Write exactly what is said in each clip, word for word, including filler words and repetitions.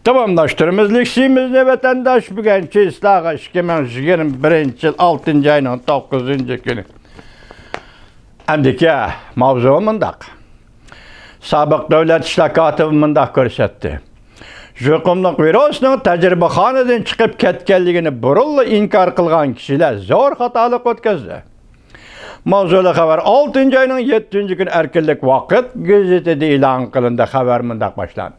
داۋاملاشتۇرىمىز لېكسىيىمىزنى، ۋەتەنداش. بۈگۈن چىسلاغا ئىككى مىڭ يىگىرمە بىرىنچى يىل ئالتىنچى ئاينىڭ توققۇزىنچى كۈنى. ئەمدىكى ماۋزۇ مۇنداق. سابىق دۆلەت ئىشلار كاتىپى مۇنداق كۆرسەتتى: يۇقۇملۇق ۋىرۇسنىڭ تەجرىبىخانىدىن چىقىپ كەتكەنلىكىنى بۇرۇنلا ئىنكار قىلغان كىشىلەر زور خاتالىق ئۆتكۈزدى. ماۋزۇلۇق خەۋەر ئالتىنچى ئاينىڭ يەتتىنچى كۈنى ئەركىنلىك ۋاقىت گېزىتىدە ئېلان قىلىندى. خەۋەر مۇنداق باشلاندى: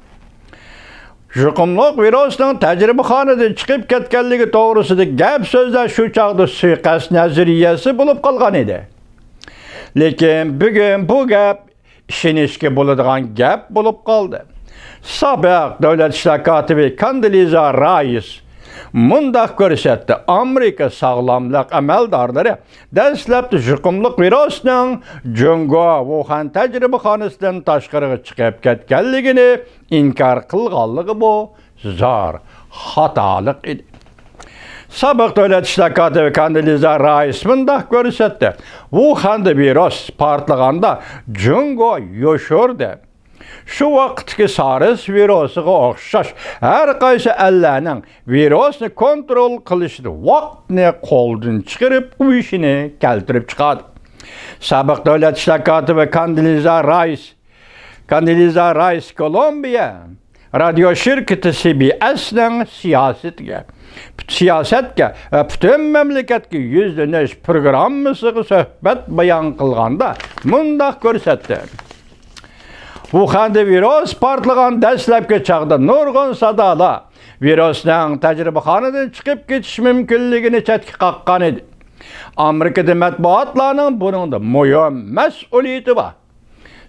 يۇقۇملۇق ۋىرۇسنىڭ تەجرىبىخانىدىن چىقىپ كەتكەنلىكى توغرىسىدا گەپ سۆزلەر شۇ چاغدا سۇيىقەست نەزەرىيەسى بولۇپ قالغان ئىدى. لېكىن بۈگۈن بۇ گەپ ئىشىنىشكە بولىدىغان گەپ بولۇپ قالدى. سابىق دۆلەت ئىشلار كاتىپى كاندىلىزا رايس مۇنداق كۆرسەتتى: ئامېرىكا ساغلاملىق ئەمەلدارلىرى دەسلەپتە يۇقۇملۇق ۋىرۇسنىڭ جۇڭگو ۋۇخەن تەجرىبىخانىسىدىن تاشقىرىغا چىقىپ كەتكەنلىكىنى ئىنكار قىلغانلىقى بۇ زور خاتالىق ئىدى. سابىق دۆلەت ئىشلار كاتىپى كاندىلىزا رايس مۇنداق كۆرسەتتى: ۋۇخەندە ۋىرۇس پارتلىغاندا جۇڭگو يوشۇردى. شۇ ۋاقىتتىكى سارس ۋىرۇسىغا ئوخشاش ھەر قايسى ئەللەرنىڭ ۋىرۇسنى كونترول قىلىشىدا ۋاقىتنى قولدىن چىقىرىپ قويۇشىنى كەلتۈرۈپ چىقاردى. سابىق دۆلەت ئىشلار كاتىپى كاندىلىزا رايس، كاندىلىزا رايس كولومبىيە رادىيو شىركىتى سى بى ئېسنىڭ سىياسىتىگە، سىياسەتكە ۋە پۈتۈن مەملىكەتكە يۈزلىنىش پروگراممىسىغا سۆھبەت بايان قىلغاندا مۇنداق كۆرسەتتى: ۋۇخەندە ۋىرۇس پارتلىغان دەسلەپكى چاغدا نۇرغۇن سادالار ۋىرۇسنىڭ تەجرىبىخانىدىن چىقىپ كېتىش مۇمكىنلىكىنى چەتكە قاققان ئىدى. ئامېرىكىدا مەتبۇئاتلارنىڭ بۇنىڭدا مۇھىم مەسئۇلىيىتى بار.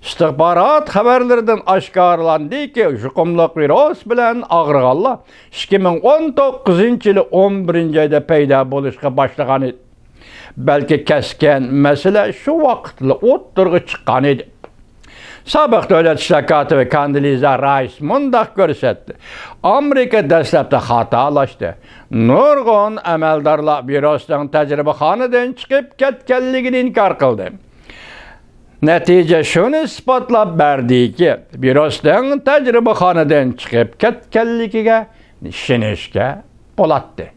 ئىستىخبارات خەۋەرلىرىدىن ئاشكارىلاندىكى، يۇقۇملۇق ۋىرۇس بىلەن ئاغرىغانلار ئىككى مىڭ ئون توققۇزىنچى يىلى ئون بىرىنچى ئايدا پەيدا بولۇشقا باشلىغان ئىدى. بەلكى كەسكىن مەسىلە شۇ ۋاقىتلا ئوتتۇرىغا چىققان ئىدى. سابىق دۆلەت ئىشلار كاتىپى كاندىلىزا رايس مۇنداق كۆرسەتتى: ئامېرىكا دەسلەپتە خاتالاشتى. نۇرغۇن ئەمەلدارلار ۋىرۇسنىڭ تەجرىبىخانىدىن چىقىپ كەتكەنلىكىنى ئىنكار قىلدى. نەتىجە شۇنى ئىسپاتلاپ بەردىكى، ۋىرۇسنىڭ تەجرىبىخانىدىن چىقىپ كەتكەنلىكىگە ئىشىنىشكە بولاتتى.